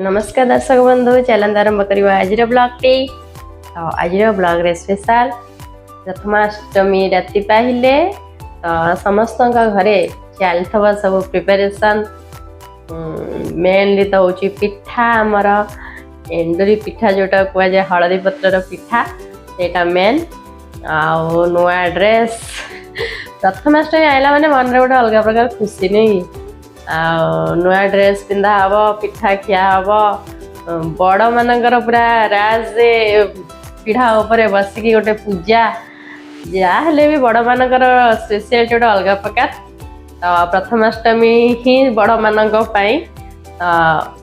ନମସ୍କାର ଦର୍ଶକ ବନ୍ଧୁ, ଚାଲନ୍ତୁ ଆରମ୍ଭ କରିବା ଆଜିର ବ୍ଲଗ୍ଟି। ତ ଆଜିର ବ୍ଲଗ୍ରେ ସ୍ପେଶାଲ ପ୍ରଥମାଷ୍ଟମୀ। ରାତି ପାହିଲେ ତ ସମସ୍ତଙ୍କ ଘରେ ଚାଲିଥିବ ସବୁ ପ୍ରିପାରେସନ୍। ମେନଲି ତ ହେଉଛି ପିଠା, ଆମର ଏଣ୍ଡୁରି ପିଠା ଯେଉଁଟା କୁହାଯାଏ, ହଳଦୀ ପତ୍ରର ପିଠା, ସେଇଟା ମେନ୍। ଆଉ ନୂଆ ଡ୍ରେସ୍। ପ୍ରଥମାଷ୍ଟମୀ ଆଇଲା ମାନେ ମନରେ ଗୋଟେ ଅଲଗା ପ୍ରକାର ଖୁସି, ନୁହେଁ କି? ଆଉ ନୂଆ ଡ୍ରେସ୍ ପିନ୍ଧା ହବ, ପିଠା ଖିଆ ହବ। ବଡ଼ ମାନଙ୍କର ପୁରା ରାଜ, ପିଢ଼ା ଉପରେ ବସିକି ଗୋଟେ ପୂଜା। ଯାହା ହେଲେ ବି ବଡ଼ମାନଙ୍କର ସ୍ପେସିଆଲିଟି ଗୋଟେ ଅଲଗା ପ୍ରକାର। ତ ପ୍ରଥମାଷ୍ଟମୀ ହିଁ ବଡ଼ମାନଙ୍କ ପାଇଁ। ତ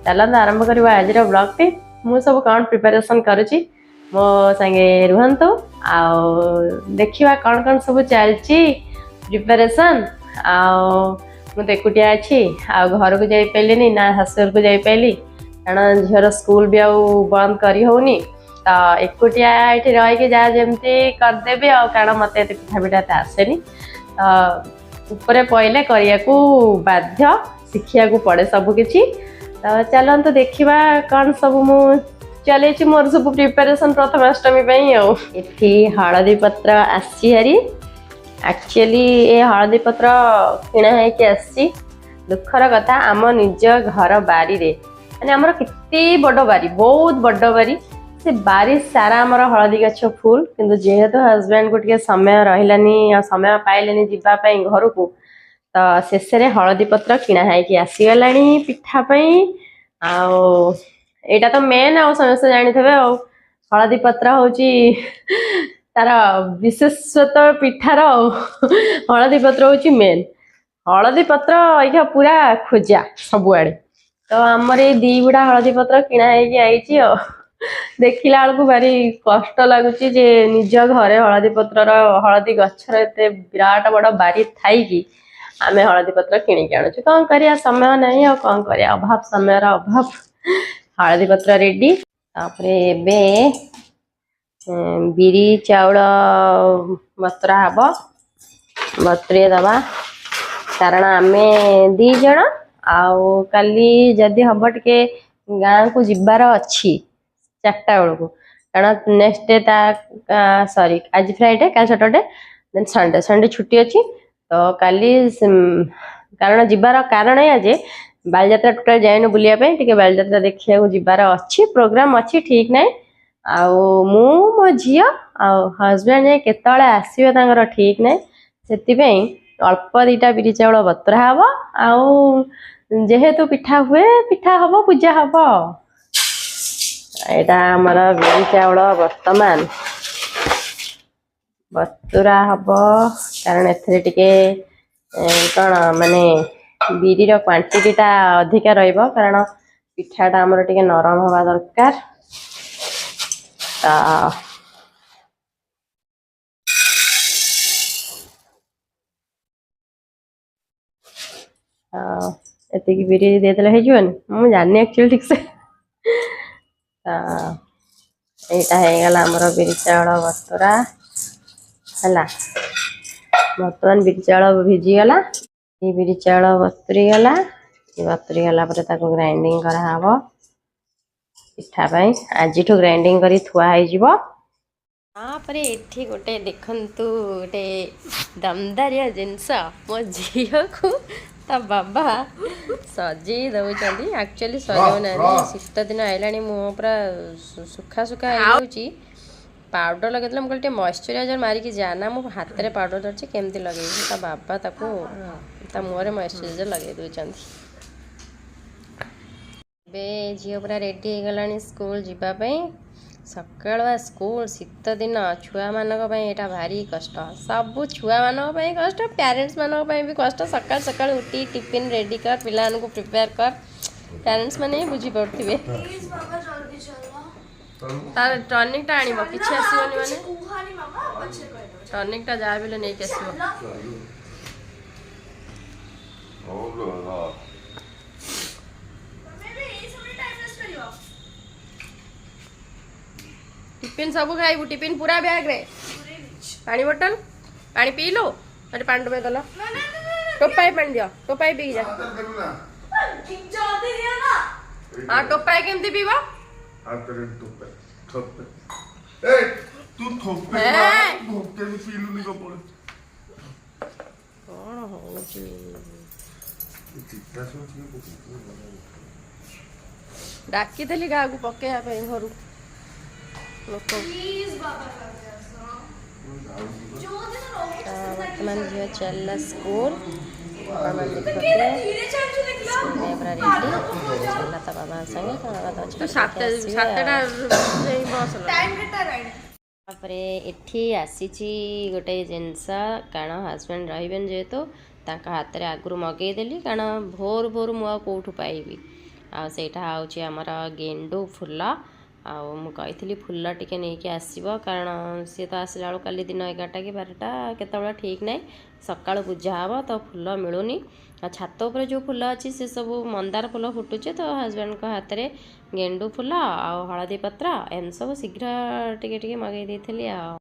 ଚାଲନ୍ତୁ ଆରମ୍ଭ କରିବା ଆଜିର ବ୍ଲଗ୍ଟି। ମୁଁ ସବୁ କ'ଣ ପ୍ରିପାରେସନ୍ କରୁଛି, ମୋ ସାଙ୍ଗେ ରୁହନ୍ତୁ ଆଉ ଦେଖିବା କ'ଣ କ'ଣ ସବୁ ଚାଲିଛି ପ୍ରିପାରେସନ୍। ଆଉ ମୁଁ ତ ଏକୁଟିଆ ଅଛି, ଆଉ ଘରକୁ ଯାଇପାରିଲିନି ନା ଶାଶୁଘରକୁ ଯାଇପାରିଲି, କାରଣ ଝିଅର ସ୍କୁଲ ବି ଆଉ ବନ୍ଦ କରି ହେଉନି। ତ ଏକୁଟିଆ ଏଠି ରହିକି ଯାହା ଯେମିତି କରିଦେବି ଆଉ, କାରଣ ମୋତେ ଏତେ ପିଠା ପିଠା ଏତେ ଆସେନି। ତ ଉପରେ ପଇଲେ କରିବାକୁ ବାଧ୍ୟ, ଶିଖିବାକୁ ପଡ଼େ ସବୁ କିଛି। ତ ଚାଲନ୍ତୁ ଦେଖିବା କ'ଣ ସବୁ ମୁଁ ଚାଲିଛି ମୋର ସବୁ ପ୍ରିପାରେସନ୍ ପ୍ରଥମାଷ୍ଟମୀ ପାଇଁ। ଆଉ ଏଠି ହଳଦୀ ପତ୍ର ଆସିଛି ହାରି। ଆକ୍ଚୁଆଲି ଏ ହଳଦୀ ପତ୍ର କିଣା ହେଇକି ଆସିଛି। ଦୁଃଖର କଥା, ଆମ ନିଜ ଘର ବାରିରେ, ମାନେ ଆମର କେତେ ବଡ଼ ବାରି, ବହୁତ ବଡ଼ ବାରି, ସେ ବାରି ସାରା ଆମର ହଳଦୀ ଗଛ ଫୁଲ। କିନ୍ତୁ ଯେହେତୁ ହଜବେଣ୍ଡକୁ ଟିକେ ସମୟ ରହିଲାନି ଆଉ ସମୟ ପାଇଲେନି ଯିବା ପାଇଁ ଘରକୁ, ତ ଶେଷରେ ହଳଦୀ ପତ୍ର କିଣା ହେଇକି ଆସିଗଲାଣି ପିଠା ପାଇଁ। ଆଉ ଏଇଟା ତ ମେନ୍, ଆଉ ସମସ୍ତେ ଜାଣିଥିବେ। ଆଉ ହଳଦୀ ପତ୍ର ହଉଛି ତାର ବିଶେଷତ୍ୱ ପିଠାର। ଆଉ ହଳଦୀ ପତ୍ର ହଉଛି ମେନ୍। ହଳଦୀ ପତ୍ର ଏଇଖା ପୁରା ଖୋଜା ସବୁଆଡ଼େ। ତ ଆମର ଏଇ ଦି ଗୁଡ଼ା ହଳଦୀ ପତ୍ର କିଣା ହେଇକି ଆଇଛି। ଆଉ ଦେଖିଲା ବେଳକୁ ଭାରି କଷ୍ଟ ଲାଗୁଛି ଯେ ନିଜ ଘରେ ହଳଦୀ ପତ୍ରର, ହଳଦୀ ଗଛର ଏତେ ବିରାଟ ବଡ଼ ବାରି ଥାଇକି ଆମେ ହଳଦୀ ପତ୍ର କିଣିକି ଆଣୁଛୁ। କ'ଣ କରିବା, ସମୟ ନାହିଁ, ଆଉ କ'ଣ କରିବା, ଅଭାବ, ସମୟର ଅଭାବ। ହଳଦୀ ପତ୍ର ରେଡି। ତାପରେ ଏବେ ବିରି ଚାଉଳ ବତୁରା ହବ, ବତୁରେଇ ଦବା, କାରଣ ଆମେ ଦି ଜଣ। ଆଉ କାଲି ଯଦି ହବ ଟିକେ ଗାଁକୁ ଯିବାର ଅଛି 4ଟା ବେଳକୁ, କାରଣ ନେକ୍ସଟ ଡେ ତା, ସରି, ଆଜି ଫ୍ରାଇଡେ, କାଲି ସଟରଡେ, ଦେନ୍ ସଣ୍ଡେ। ସଣ୍ଡେ ଛୁଟି ଅଛି। ତ କାଲି କାରଣ ଯିବାର କାରଣ ଏଇଆ ଯେ ବାଲିଯାତ୍ରା ଟୋଟାଲ ଯାଇନୁ ବୁଲିବା ପାଇଁ, ଟିକେ ବାଲିଯାତ୍ରା ଦେଖିବାକୁ ଯିବାର ଅଛି, ପ୍ରୋଗ୍ରାମ ଅଛି, ଠିକ ନାହିଁ। ଆଉ ମୁଁ, ମୋ ଝିଅ ଆଉ ହଜବେଣ୍ଡ ଯାଇ କେତେବେଳେ ଆସିବେ ତାଙ୍କର ଠିକ ନାହିଁ। ସେଥିପାଇଁ ଅଳ୍ପ ଦିଟା ବିରି ଚାଉଳ ବତୁରା ହବ। ଆଉ ଯେହେତୁ ପିଠା ହୁଏ, ପିଠା ହବ, ପୂଜା ହବ। ଏଇଟା ଆମର ବିରି ଚାଉଳ ବର୍ତ୍ତମାନ ବତୁରା ହବ, କାରଣ ଏଥିରେ ଟିକେ କ'ଣ ମାନେ ବିରିର କ୍ୱାଣ୍ଟିଟିଟା ଅଧିକା ରହିବ, କାରଣ ପିଠାଟା ଆମର ଟିକେ ନରମ ହବା ଦରକାର। ତ ଏତିକି ବିରି ଦେଇଦେଲେ ହେଇଯିବନି? ମୁଁ ଜାଣିନି ଆକ୍ଚୁଆଲି ଠିକ୍ ସେ। ତ ଏଇଟା ହେଇଗଲା ଆମର ବିରି ଚାଉଳ ବତୁରା ହେଲା। ବର୍ତ୍ତମାନ ବିରି ଚାଉଳ ଭିଜିଗଲା, ଏଇ ବିରି ଚାଉଳ ବତୁରି ଗଲା। ବତୁରି ଗଲା ପରେ ତାକୁ ଗ୍ରାଇଣ୍ଡିଙ୍ଗ କରାହବ ପିଠା ପାଇଁ। ଆଜିଠୁ ଗ୍ରାଇଣ୍ଡିଙ୍ଗ କରି ଥୁଆ ହେଇଯିବ। ତାପରେ ଏଠି ଗୋଟେ ଦେଖନ୍ତୁ, ଗୋଟେ ଦମଦାରିଆ ଜିନିଷ। ମୋ ଝିଅକୁ ତା ବାବା ସଜେଇ ଦଉଛନ୍ତି। ଆକ୍ଚୁଆଲି ସଜଉନାହାନ୍ତି, ଶୀତ ଦିନ ଆଇଲାଣି, ମୁହଁ ପୁରା ଶୁଖା ଶୁଖା ହେଇଯାଉଛି। ପାଉଡ଼ର ଲଗେଇଦେଲେ, ମୁଁ କହିଲି ଟିକେ ମଏଶ୍ଚରାଇଜର ମାରିକି ଯା ନା। ମୁଁ ହାତରେ ପାଉଡ଼ର ଧରିଛି, କେମିତି ଲଗେଇବି? ତା ବାବା ତାକୁ ତା ମୁହଁରେ ମଏଶ୍ଚରାଇଜର ଲଗେଇ ଦଉଛନ୍ତି। ଏବେ ଝିଅ ପୁରା ରେଡ଼ି ହେଇଗଲାଣି ସ୍କୁଲ ଯିବା ପାଇଁ। ସକାଳୁଆ ସ୍କୁଲ, ଶୀତ ଦିନ, ଛୁଆମାନଙ୍କ ପାଇଁ ଏଇଟା ଭାରି କଷ୍ଟ। ସବୁ ଛୁଆମାନଙ୍କ ପାଇଁ କଷ୍ଟ, ପ୍ୟାରେଣ୍ଟସ୍ ମାନଙ୍କ ପାଇଁ ବି କଷ୍ଟ। ସକାଳୁ ସକାଳୁ ଉଠି ଟିଫିନ୍ ରେଡ଼ି କର, ପିଲାମାନଙ୍କୁ ପ୍ରିପେୟାର କର। ପ୍ୟାରେଣ୍ଟସ୍ ମାନେ ହିଁ ବୁଝିପାରୁଥିବେ। ପ୍ଲିଜ ବାବା, ଜଲ୍ଦି ଚାଲ। ତାର ଟନିକଟା ଆଣିବ, କିଛି ଆସିବନି ମାନେ। କୁହନି ମାମା, ପଛରେ କହିଦେବ। ଟନିକଟା ଯାହା ବି ହେଲେ ନେଇକି ଆସିବ। ଚାଲ। Oh, ତମେ ବି ଏଇ ସମୟରେ ଟାଇମ୍ ୱେଷ୍ଟ କରିବ? ଟିଫିନ୍ ସବୁ ଖାଇବୁ, ଟିଫିନ୍ ପୁରା ବ୍ୟାଗରେ। ପୁରେଇ ଦେଇଛି। ପାଣି ବୋଟଲ, ପାଣି ପିଇଲୁ? ଏଠି ପାଣି ଟୋପାଏ ଦେଲ। ନା ନା ନା ନା। ଟୋପାଏ ପାଣି ଦିଅ, ଟୋପାଏ ପିଇକି ଯା। ଜଲ୍ଦି ଦିଅ ନା। ହଁ, ଟୋପାଏ କେମିତି ପିଇବ? ହାତରେ ଟୋପେ ଥୋପେ। ଏ ତୁ ଥୋପେ। ହେ! ଥୋପେ ବି ପିଇଲୁନି କପଡେ। କଣ ହଉଛି? ଚିତା ସବୁ କିଏ ପକଉଛି? ଡାକିଥିଲି କାହାକୁ ପକେଇବା ପାଇଁ ଘରୁ ଲୋକ। ପ୍ଲିଜ ବାବା ଯୋଉଦିନ ରହୁଛି। ତ ବର୍ତ୍ତମାନ ଝିଅ ଚାଲିଲା ସ୍କୁଲ। ଆପଣମାନେ ଦେଖିପାରୁଥିବେ। ଧୀରେ ଚାଲୁଛି, ଦେଖିଲ। ସ୍କୁଲ ପାଇଁ ପୁରା ରେଡ଼ି ଚାଲିଲା ତା ବାବାଙ୍କ ସାଙ୍ଗେ। ତା ବାବା ତ ଛାଡ଼ିକି ଆସିବେ ଆଉ। ଟାଇମ୍ କେତେ ହେଲାଣି? ତାପରେ ଏଠି ଆସିଛି ଗୋଟେ ଜିନିଷ, କାରଣ ହଜବେଣ୍ଡ ରହିବେନି ଯେହେତୁ ତାଙ୍କ ହାତରେ ଆଗରୁ ମଗେଇଦେଲି, କାରଣ ଭୋରୁ ଭୋରୁ ମୁଁ ଆଉ କେଉଁଠୁ ପାଇବି? ଆଉ ସେଇଟା ହେଉଛି ଆମର ଗେଣ୍ଡୁ ଫୁଲ। ଆଉ ମୁଁ କହିଥିଲି ଫୁଲ ଟିକେ ନେଇକି ଆସିବ, କାରଣ ସିଏ ତ ଆସିଲା ବେଳକୁ କାଲି ଦିନ 11ଟା କି 12ଟା କେତେବେଳେ ଠିକ୍ ନାହିଁ। ସକାଳୁ ପୂଜା ହେବ, ତ ଫୁଲ ମିଳୁନି। ଆଉ ଛାତ ଉପରେ ଯେଉଁ ଫୁଲ ଅଛି, ସେ ସବୁ ମନ୍ଦାର ଫୁଲ ଫୁଟୁଛି। ତ ହଜବେଣ୍ଡଙ୍କ ହାତରେ ଗେଣ୍ଡୁ ଫୁଲ ଆଉ ହଳଦୀ ପତ୍ର ଏମିତି ସବୁ ଶୀଘ୍ର ଟିକେ ଟିକେ ମଗେଇ ଦେଇଥିଲି। ଆଉ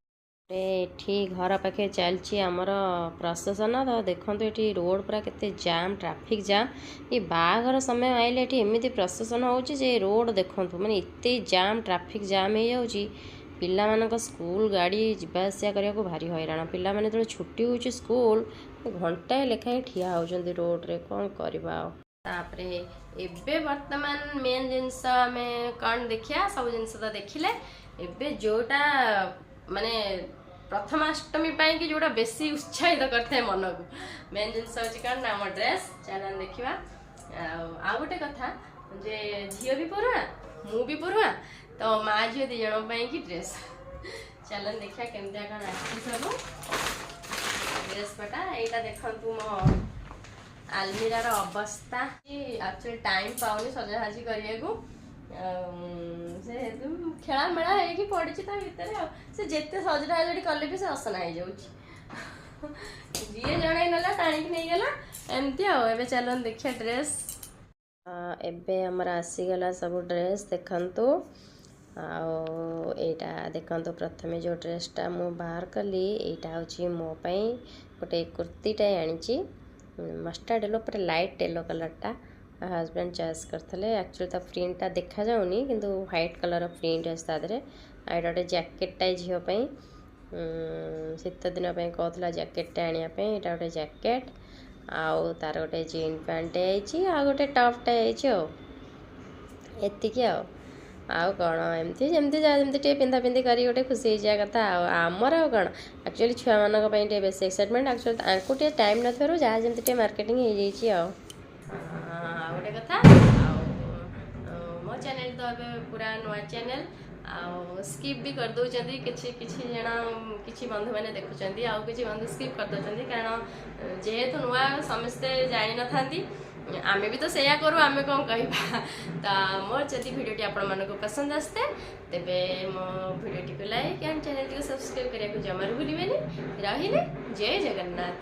ଏଠି ଘର ପାଖେ ଚାଲିଛି ଆମର ପ୍ରସେସନ। ତ ଦେଖନ୍ତୁ, ଏଠି ରୋଡ଼ ପୁରା କେତେ ଜାମ୍, ଟ୍ରାଫିକ୍ ଜାମ୍। ଏ ବାହାଘର ସମୟ ଆଇଲେ ଏଠି ଏମିତି ପ୍ରସେସନ ହେଉଛି ଯେ ରୋଡ଼ ଦେଖନ୍ତୁ, ମାନେ ଏତେ ଜାମ୍, ଟ୍ରାଫିକ୍ ଜାମ୍ ହେଇଯାଉଛି। ପିଲାମାନଙ୍କ ସ୍କୁଲ ଗାଡ଼ି ଯିବା ଆସିବା କରିବାକୁ ଭାରି ହଇରାଣ। ପିଲାମାନେ ଯେତେବେଳେ ଛୁଟି ହେଉଛି ସ୍କୁଲ, ଘଣ୍ଟାଏ ଲେଖାଏଁ ଠିଆ ହେଉଛନ୍ତି ରୋଡ଼ରେ। କ'ଣ କରିବା ଆଉ? ତାପରେ ଏବେ ବର୍ତ୍ତମାନ ମେନ୍ ଜିନିଷ ଆମେ କ'ଣ ଦେଖିବା? ସବୁ ଜିନିଷ ତ ଦେଖିଲେ। ଏବେ ଯୋଉଟା ମାନେ ପ୍ରଥମାଷ୍ଟମୀ ପାଇଁ କି ଯୋଉଟା ବେଶୀ ଉତ୍ସାହିତ କରିଥାଏ ମନକୁ, ମେନ୍ ଜିନିଷ ହେଉଛି କ'ଣ ନା ଆମ ଡ୍ରେସ୍। ଚାଲନ୍ତୁ ଦେଖିବା। ଆଉ ଆଉ ଗୋଟେ କଥା ଯେ ଝିଅ ବି ପରୁଆ, ମୁଁ ବି ପରୁଆ, ତ ମା ଝିଅ ଦି ଜଣଙ୍କ ପାଇଁ କି ଡ୍ରେସ୍। ଚାଲନ୍ତୁ ଦେଖିବା କେମିତିଆ କ'ଣ ଆସିଛି ସବୁ ଡ୍ରେସ୍ ପଟା। ଏଇଟା ଦେଖନ୍ତୁ, ମୋ ଆଲମିରାର ଅବସ୍ଥା। ଆକ୍ଚୁଆଲି ଟାଇମ୍ ପାଉନି ସଜାସଜି କରିବାକୁ। ଆଉ ସେ ଖେଳା ମେଳା ହେଇକି ପଡ଼ିଛି ତା ଭିତରେ। ଆଉ ସେ ଯେତେ ସଜଡ଼ା ସଜଡ଼ି କଲେ ବି ସେ ଅସନା ହେଇଯାଉଛି। ଯିଏ ଜଣେଇ ନେଲା, ଟାଣିକି ନେଇଗଲା, ଏମିତି। ଆଉ ଏବେ ଚାଲନ୍ତୁ ଦେଖିବା ଡ୍ରେସ୍। ଏବେ ଆମର ଆସିଗଲା ସବୁ ଡ୍ରେସ୍, ଦେଖନ୍ତୁ। ଆଉ ଏଇଟା ଦେଖନ୍ତୁ, ପ୍ରଥମେ ଯେଉଁ ଡ୍ରେସ୍ଟା ମୁଁ ବାହାର କଲି, ଏଇଟା ହେଉଛି ମୋ ପାଇଁ ଗୋଟେ କୁର୍ତ୍ତୀଟାଏ ଆଣିଛି, ମଷ୍ଟାର୍ଡ଼ ୟେଲୋ, ପୁରା ଲାଇଟ୍ ୟେଲୋ କଲର୍ଟା। ହଜବେଣ୍ଡ ଚଏସ୍ କରିଥିଲେ। ଆକ୍ଚୁଆଲି ତା ପ୍ରିଣ୍ଟଟା ଦେଖାଯାଉନି, କିନ୍ତୁ ହ୍ୱାଇଟ୍ କଲର୍ ପ୍ରିଣ୍ଟ ଅଛି ତା ଦେହରେ। ଆଉ ଏଇଟା ଗୋଟେ ଜ୍ୟାକେଟ୍ଟା ଝିଅ ପାଇଁ, ଶୀତ ଦିନ ପାଇଁ କହୁଥିଲା ଜ୍ୟାକେଟ୍ଟା ଆଣିବା ପାଇଁ। ଏଇଟା ଗୋଟେ ଜ୍ୟାକେଟ୍ ଆଉ ତାର ଗୋଟେ ଜିନ୍ ପ୍ୟାଣ୍ଟଟେ ହେଇଛି ଆଉ ଗୋଟେ ଟପ୍ଟା ହେଇଛି। ଆଉ ଏତିକି। ଆଉ ଆଉ କ'ଣ, ଏମିତି ଯେମିତି ଯାହା ଯେମିତି ଟିକେ ପିନ୍ଧା ପିନ୍ଧି କରି ଗୋଟେ ଖୁସି ହେଇଯିବା କଥା। ଆଉ ଆମର ଆଉ କ'ଣ, ଆକ୍ଚୁଆଲି ଛୁଆମାନଙ୍କ ପାଇଁ ଟିକେ ବେଶୀ ଏକ୍ସାଇଟମେଣ୍ଟ। ଆକ୍ଚୁଆଲି ତାଙ୍କୁ ଟିକେ ଟାଇମ୍ ନଥିବାରୁ ଯାହା ଯେମିତି ଟିକେ ମାର୍କେଟିଂ ହେଇଯାଇଛି। ଆଉ ଆଉ ଗୋଟେ କଥା, ଆଉ ମୋ ଚ୍ୟାନେଲ୍ ତ ଏବେ ପୁରା ନୂଆ ଚ୍ୟାନେଲ୍, ଆଉ ସ୍କିପ୍ ବି କରିଦେଉଛନ୍ତି କିଛି କିଛି ଜଣ। କିଛି ବନ୍ଧୁମାନେ ଦେଖୁଛନ୍ତି ଆଉ କିଛି ବନ୍ଧୁ ସ୍କିପ୍ କରିଦେଉଛନ୍ତି, କାରଣ ଯେହେତୁ ନୂଆ, ସମସ୍ତେ ଜାଣିନଥାନ୍ତି। ଆମେ ବି ତ ସେଇଆ କରୁ, ଆମେ କ'ଣ କହିବା? ତ ମୋର ଯଦି ଭିଡ଼ିଓଟି ଆପଣମାନଙ୍କୁ ପସନ୍ଦ ଆସିଥାଏ, ତେବେ ମୋ ଭିଡ଼ିଓଟିକୁ ଲାଇକ୍ ଆଣ୍ଡ ଚ୍ୟାନେଲଟିକୁ ସବସ୍କ୍ରାଇବ୍ କରିବାକୁ ଜମାରୁ ଭୁଲିବେନି। ରହିଲି, ଜୟ ଜଗନ୍ନାଥ।